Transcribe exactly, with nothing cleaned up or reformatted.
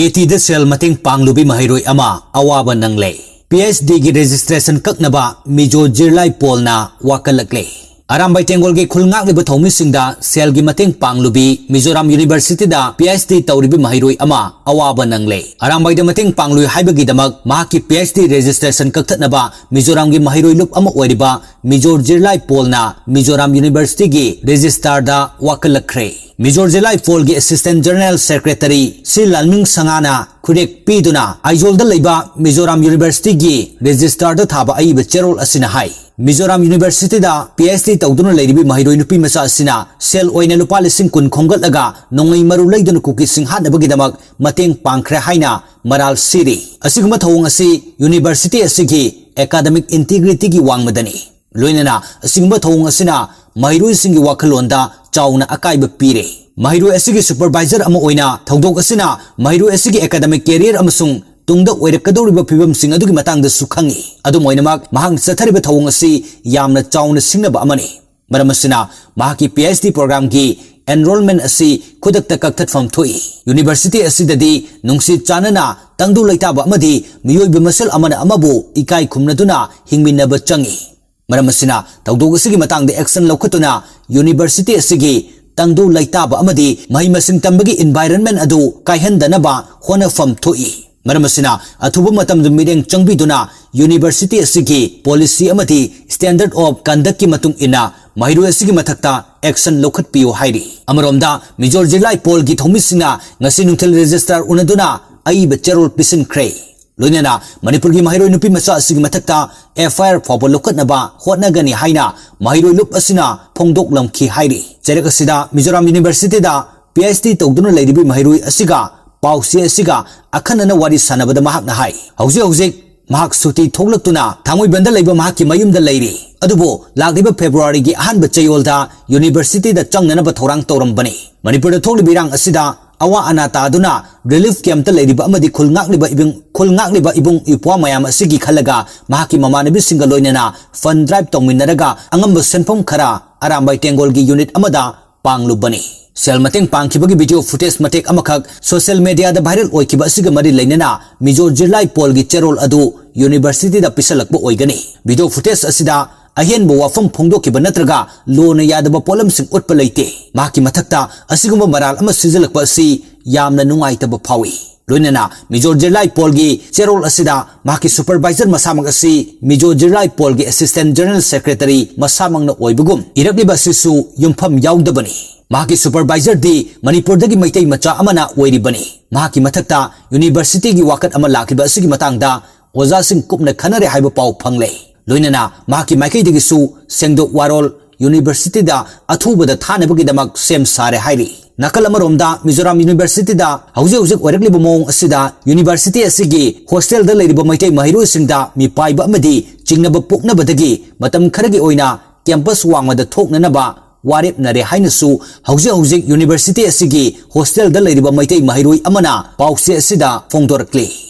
ꯑꯦ ꯇꯤꯗ ꯁꯦꯜ ꯃꯇꯦꯡ ꯄꯥꯡꯂꯨꯕꯤ ꯃꯍꯩꯔꯣꯏ ꯑꯃ ꯑꯋꯥꯕ ꯅꯪꯂꯦ꯫ ꯄꯤ ꯑꯩꯆ ꯗꯤꯒꯤ registration ꯀꯛꯅꯕ ꯃꯤꯖꯣ ꯖꯤꯔꯂꯥꯏ ꯄꯣꯜꯅ ꯋꯥꯀꯠꯂꯛꯂꯦ꯫ ꯑꯔꯥꯝꯕꯥꯏ ꯇꯦꯡꯒꯣꯜꯒꯤ ꯈꯨꯜ ꯉꯥꯛꯂꯤꯕ ꯊꯧꯃꯤꯁꯤꯡꯗ ꯁꯦꯜꯒꯤ ꯃꯇꯦꯡ ꯄꯥꯡꯂꯨꯕꯤ ꯃꯤꯖꯣꯔꯥꯝ ꯌꯨꯅꯤꯚꯔꯁꯤꯇꯤꯗ ꯄꯤ ꯑꯩꯆ ꯗꯤ ꯇꯧꯔꯤꯕꯤ ꯃꯍꯩꯔꯣꯏ ꯑꯃ ꯑꯋꯥꯕ ꯅꯪꯂꯦ꯫ ꯑꯔꯥꯝꯕꯥꯏꯗ ꯃꯇꯦꯡ ꯄꯥꯡꯂꯨꯏ ꯍꯥꯏꯕꯒꯤꯗꯃꯛ ꯃꯍꯥꯛꯀꯤ ꯄꯤ ꯑꯩꯆ ꯗꯤ registration ꯀꯛꯊꯠꯅꯕ ꯃꯤꯖꯣꯔꯥꯝꯒꯤ ꯃꯍꯩꯔꯣꯏ ꯂꯨꯞ ꯑꯃ ꯑꯣꯏꯔꯤꯕ ꯃꯤꯖꯣ ꯖꯤꯔꯂꯥꯏ ꯄꯣꯜꯅ ꯃꯤꯖꯣꯔꯥꯝ ꯌꯨꯅꯤꯚꯔꯁꯤꯇꯤꯒꯤ registrarꯗ ꯋꯥꯀꯠꯂꯛꯈ꯭ꯔꯦ꯫ ꯃꯤꯖꯣ ꯖꯤꯔꯂꯥꯏ ꯄꯣꯜꯒꯤ assistant general secretary ꯁꯤ ꯂꯥꯟꯃꯤꯡ ꯁꯉꯥꯅ ꯈꯨꯔꯦꯛ ꯄꯤꯗꯨꯅ ꯑꯥꯏꯖꯣꯜꯗ ꯂꯩꯕ ꯃꯤꯖꯣꯔꯥꯝ ꯌꯨꯅꯤꯚꯔꯁꯤꯇꯤꯒꯤ registrarꯗ ꯊꯥꯕ ꯑꯏꯕ ꯆꯦꯔꯣꯜ ꯑꯁꯤꯅ ꯍꯥꯏ, ꯃꯤꯖꯣꯔꯥꯝ ꯌꯨꯅꯤꯚꯔꯁꯤꯇꯤꯗ ꯄꯤ ꯑꯩꯆ ꯗꯤ ꯇꯧꯗꯨꯅ ꯂꯩꯔꯤꯕꯤ ꯃꯍꯩꯔꯣꯏ ꯅꯨꯄꯤ ꯃꯆꯥ ꯑꯁꯤꯅ ꯁꯦꯜ ꯑꯣꯏꯅ ꯂꯨꯄꯥ ꯂꯤꯁꯤꯡ ꯀꯨꯟ ꯈꯣꯝꯒꯠꯂꯒ ꯅꯣꯡꯃꯩ ꯃꯔꯨ ꯂꯩꯗꯨꯅ ꯀꯨꯀꯤꯁꯤꯡ ꯍꯥꯠꯅꯕꯒꯤꯗꯃꯛ ꯃꯇꯦꯡ ꯄꯥꯡꯈ꯭ꯔꯦ ꯍꯥꯏꯅ ꯃꯔꯥꯜ ꯁꯤꯔꯤ꯫ ꯑꯁꯤꯒꯨꯝꯕ ꯊꯧꯑꯣꯡ ꯑꯁꯤ ꯌꯨꯅꯤꯚꯔꯁꯤꯇꯤ ꯑꯁꯤꯒꯤ academic integrityꯒꯤ ꯋꯥꯡꯃꯗꯅꯤ꯫ ꯂꯣꯏꯅꯅ ꯑꯁꯤꯒꯨꯝꯕ ꯊꯧꯑꯣꯡ ꯑꯁꯤꯅ ꯃꯍꯩꯔꯣꯏꯁꯤꯡꯒꯤ ꯋꯥꯈꯜꯂꯣꯟꯗ ꯆꯥꯎꯅ ꯑꯀꯥꯏꯕ ꯄꯤꯔꯦ꯫ ꯃꯍꯩꯔꯣꯏ ꯑꯁꯤꯒꯤ supervisor ꯑꯃ ꯑꯣꯏꯅ ꯊꯧꯗꯣꯛ ꯑꯁꯤꯅ ꯃꯍꯩꯔꯣꯏ ꯑꯁꯤꯒꯤ academic career ꯑꯃꯁꯨꯡ ꯇꯨꯡꯗ ꯑꯣꯏꯔꯛꯀꯗꯧꯔꯤꯕ ꯐꯤꯕꯝꯁꯤꯡ ꯑꯗꯨꯒꯤ ꯃꯇꯥꯡꯗꯁꯨ ꯈꯪꯏ꯫ ꯑꯗꯨꯝ ꯑꯣꯏꯅꯃꯛ, ꯃꯍꯥꯛꯅ ꯆꯠꯊꯔꯤꯕ ꯊꯧꯑꯣꯡ ꯑꯁꯤ ꯌꯥꯝꯅ ꯆꯥꯎꯅ ꯁꯤꯡꯅꯕ ꯑꯃꯅꯤ꯫ ꯃꯔꯝ ꯑꯁꯤꯅ, ꯃꯍꯥꯛꯀꯤ ꯄꯤ ꯑꯩꯆ ꯗꯤ programꯒꯤ enrollment ꯑꯁꯤ ꯈꯨꯗꯛꯇ ꯀꯛꯊꯠꯐꯝ ꯊꯣꯛꯏ꯫ ꯌꯨꯅꯤꯚꯔꯁꯤꯇꯤ ꯑꯁꯤꯗꯗꯤ ꯅꯨꯡꯁꯤ ꯆꯥꯟꯅꯅ ꯇꯪꯗꯨ ꯂꯩꯇꯥꯕ ꯑꯃꯗꯤ ꯃꯤꯑꯣꯏꯕ ꯃꯁꯦꯜ ꯑꯃꯅ ꯑꯃꯕꯨ ꯏꯀꯥꯏ ꯈꯨꯝꯅꯗꯨꯅ ꯍꯤꯡꯃꯤꯟꯅꯕ ꯆꯪꯏ꯫ ꯃꯔꯝ ꯑꯁꯤꯅ, ꯊꯧꯗꯣꯛ ꯑꯁꯤꯒꯤ ꯃꯇꯥꯡꯗ action ꯂꯧꯈꯠꯇꯨꯅ ꯌꯨꯅꯤꯚꯔꯁꯤꯇꯤ ꯑꯁꯤꯒꯤ ꯇꯪꯗꯨ ꯂꯩꯇꯥꯕ ꯑꯃꯗꯤ ꯃꯍꯩ ꯃꯁꯤꯡ ꯇꯝꯕꯒꯤ environment ꯑꯗꯨ ꯀꯥꯏꯍꯟꯗꯅꯕ ꯍꯣꯠꯅꯐꯝ ꯊꯣꯛꯏ꯫ ꯃꯔꯝ ꯑꯁꯤꯅ, ꯑꯊꯨꯕ ꯃꯇꯝꯗ ꯃꯤꯠꯌꯦꯡ ꯆꯪꯕꯤꯗꯨꯅ ꯌꯨꯅꯤꯚꯔꯁꯤꯇꯤ ꯑꯁꯤꯒꯤ policy ꯑꯃꯗꯤ standard of conductꯀꯤ ꯃꯇꯨꯡ ꯏꯟꯅ ꯃꯍꯩꯔꯣꯏ ꯑꯁꯤꯒꯤ ꯃꯊꯛꯇ action ꯂꯧꯈꯠꯄꯤꯌꯨ ꯍꯥꯏꯔꯤ꯫ ꯑꯃꯔꯣꯝꯗ, ꯃꯤꯖꯣ ꯖꯤꯔꯂꯥꯏ ꯄꯣꯜꯒꯤ ꯊꯧꯃꯤꯁꯤꯡꯅ ꯉꯁꯤ ꯅꯨꯡꯊꯤꯜ registrar ꯎꯅꯗꯨꯅ ꯑꯏꯕ ꯆꯦꯔꯣꯜ ꯄꯤꯁꯤꯟꯈ꯭ꯔꯦ꯫ ꯂꯣꯏꯅꯅ ꯃꯅꯤꯄꯨꯔꯒꯤ ꯃꯍꯩꯔꯣꯏ ꯅꯨꯄꯤ ꯃꯆꯥ ꯑꯁꯤꯒꯤ ꯃꯊꯛꯇ F I R ꯐꯥꯎꯕ ꯂꯧꯈꯠꯅꯕ ꯍꯣꯠꯅꯒꯅꯤ ꯍꯥꯏꯅ ꯃꯍꯩꯔꯣꯏ ꯂꯨꯞ ꯑꯁꯤꯅ ꯐꯣꯡꯗꯣꯛꯂꯝꯈꯤ ꯍꯥꯏꯔꯤ꯫ ꯆꯩꯔꯛ ꯑꯁꯤꯗ ꯃꯤꯖꯣꯔꯥꯝ ꯌꯨꯅꯤꯚꯔꯁꯤꯇꯤꯗ P H D ꯇꯧꯗꯨꯅ ꯂꯩꯔꯤꯕꯤ ꯃꯍꯩꯔꯣꯏ ꯑꯁꯤꯒ ꯄꯥꯎ ꯆꯦ ꯑꯁꯤꯒ ꯑꯈꯟꯅꯅ ꯋꯥꯔꯤ ꯁꯥꯟꯅꯕꯗ ꯃꯍꯥꯛꯅ ꯍꯥꯏ, ꯍꯧꯖꯤꯛ ꯍꯧꯖꯤꯛ ꯃꯍꯥꯛ ꯁꯨꯇꯤ ꯊꯣꯛꯂꯛꯇꯨꯅ ꯊꯥꯡꯃꯩꯕꯟꯗ ꯂꯩꯕ ꯃꯍꯥꯛꯀꯤ ꯃꯌꯨꯝꯗ ꯂꯩꯔꯤ꯫ ꯑꯗꯨꯕꯨ ꯂꯥꯛꯂꯤꯕ ꯐꯦꯕ꯭ꯔꯨꯋꯥꯔꯤꯒꯤ ꯑꯍꯥꯟꯕ ꯆꯌꯣꯜꯗ ꯌꯨꯅꯤꯚꯔꯁꯤꯇꯤꯗ ꯆꯪꯅꯅꯕ ꯊꯧꯔꯥꯡ ꯇꯧꯔꯝꯕꯅꯤ꯫ ꯃꯅꯤꯄꯨꯔꯗ ꯊꯣꯛꯂꯤꯕ ꯏꯔꯥꯡ ꯑꯁꯤꯗ ꯑꯋꯥ ꯑꯅꯥ ꯇꯥꯗꯨꯅ relief campꯇ ꯂꯩꯔꯤꯕ ꯑꯃꯗꯤ ꯈꯨꯜ ꯉꯥꯛꯂꯤꯕ ꯏꯕꯨꯡ, ꯈꯨꯜ ꯉꯥꯛꯂꯤꯕ ꯏꯕꯨꯡ ꯏꯄ꯭ꯋꯥ ꯃꯌꯥꯝ ꯑꯁꯤꯒꯤ ꯈꯜꯂꯒ ꯃꯍꯥꯛꯀꯤ ꯃꯃꯥꯟꯅꯕꯤꯁꯤꯡꯒ ꯂꯣꯏꯅꯅ fund drive ꯇꯧꯃꯤꯟꯅꯔꯒ ꯑꯉꯝꯕ ꯁꯦꯟꯐꯝ ꯈꯔ ꯑꯔꯥꯝꯕꯥꯏ ꯇꯦꯡꯒꯣꯜꯒꯤ unit ꯑꯃꯗ ꯄꯥꯡꯂꯨꯕꯅꯤ꯫ ꯁꯦꯜ ꯃꯇꯦꯡ ꯄꯥꯡꯈꯤꯕꯒꯤ video footage ꯃꯇꯦꯛ ꯑꯃꯈꯛ social mediaꯗ viral ꯑꯣꯏꯈꯤꯕ ꯑꯁꯤꯒ ꯃꯔꯤ ꯂꯩꯅꯅ ꯃꯤꯖꯣ ꯖꯤꯔꯂꯥꯏ ꯄꯣꯜꯒꯤ ꯆꯦꯔꯣꯜ ꯑꯗꯨ universityꯗ ꯄꯤꯁꯜꯂꯛꯄ ꯑꯣꯏꯒꯅꯤ꯫ Video footage ꯑꯁꯤꯗ ꯑꯍꯦꯟꯕ ꯋꯥꯐꯝ ꯐꯣꯡꯗꯣꯛꯈꯤꯕ ꯅꯠꯇ꯭ꯔꯒ ꯂꯣꯅ ꯌꯥꯗꯕ ꯄꯣꯠꯂꯝꯁꯤꯡ ꯎꯠꯄ ꯂꯩꯇꯦ꯫ ꯃꯍꯥꯛꯀꯤ ꯃꯊꯛꯇ ꯑꯁꯤꯒꯨꯝꯕ ꯃꯔꯥꯜ ꯑꯃ ꯁꯤꯖꯤꯜꯂꯛꯄ ꯑꯁꯤ ꯌꯥꯝꯅ ꯅꯨꯡꯉꯥꯏꯇꯕ ꯐꯥꯎꯏ꯫ ꯂꯣꯏꯅꯅ ꯃꯤꯖꯣ ꯖꯤꯔꯂꯥꯏ ꯄꯣꯜꯒꯤ ꯆꯦꯔꯣꯜ ꯑꯁꯤꯗ ꯃꯍꯥꯛꯀꯤ supervisor ꯃꯁꯥꯃꯛ ꯑꯁꯤ ꯃꯤꯖꯣ ꯖꯤꯔꯂꯥꯏ ꯄꯣꯜꯒꯤ assistant general secretary ꯃꯁꯥꯃꯛꯅ ꯑꯣꯏꯕꯒꯨꯝ ꯏꯔꯛꯂꯤꯕ ꯑꯁꯤꯁꯨ ꯌꯨꯝꯐꯝ ꯌꯥꯎꯗꯕꯅꯤ꯫ ꯃꯍꯥꯛꯀꯤ supervisorꯗꯤ ꯃꯅꯤꯄꯨꯔꯗꯒꯤ ꯃꯩꯇꯩ ꯃꯆꯥ ꯑꯃꯅ ꯑꯣꯏꯔꯤꯕꯅꯤ꯫ ꯃꯍꯥꯛꯀꯤ ꯃꯊꯛꯇ universityꯒꯤ ꯋꯥꯀꯠ ꯑꯃ ꯂꯥꯛꯂꯤꯕ ꯑꯁꯤꯒꯤ ꯃꯇꯥꯡꯗ ꯑꯣꯖꯥꯁꯤꯡ ꯀꯨꯞꯅ ꯈꯟꯅꯔꯦ ꯍꯥꯏꯕ ꯄꯥꯎ ꯐꯪꯂꯦ꯫ ꯂꯣꯏꯅꯅ ꯃꯍꯥꯛꯀꯤ ꯃꯥꯏꯀꯩꯗꯒꯤꯁꯨ ꯁꯦꯡꯗꯣꯛ ꯋꯥꯔꯣꯜ universityꯗ ꯑꯊꯨꯕꯗ ꯊꯥꯅꯕꯒꯤꯗꯃꯛ ꯁꯦꯝ ꯁꯥꯔꯦ ꯍꯥꯏꯔꯤ꯫ ꯅꯥꯀꯜ ꯑꯃꯔꯣꯝꯗ ꯃꯤꯖꯣꯔꯥꯝ universityꯗ ꯍꯧꯖꯤꯛ ꯍꯧꯖꯤꯛ ꯑꯣꯏꯔꯛꯂꯤꯕ ꯃꯑꯣꯡ ꯑꯁꯤꯗ university ꯑꯁꯤꯒꯤ hostelꯗ ꯂꯩꯔꯤꯕ ꯃꯩꯇꯩ ꯃꯍꯩꯔꯣꯏꯁꯤꯡꯗ ꯃꯤꯄꯥꯏꯕ ꯑꯃꯗꯤ ꯆꯤꯡꯅꯕ ꯄꯣꯛꯅꯕꯗꯒꯤ ꯃꯇꯝ ꯈꯔꯒꯤ ꯑꯣꯏꯅ campus ꯋꯥꯡꯃꯗ ꯊꯣꯛꯅꯅꯕ ꯋꯥꯔꯦꯞꯅꯔꯦ ꯍꯥꯏꯅꯁꯨ ꯍꯧꯖꯤꯛ ꯍꯧꯖꯤꯛ university ꯑꯁꯤꯒꯤ hostelꯗ ꯂꯩꯔꯤꯕ ꯃꯩꯇꯩ ꯃꯍꯩꯔꯣꯏ ꯑꯃꯅ ꯄꯥꯎꯆꯦ ꯑꯁꯤꯗ ꯐꯣꯡꯗꯣꯔꯛꯂꯤ꯫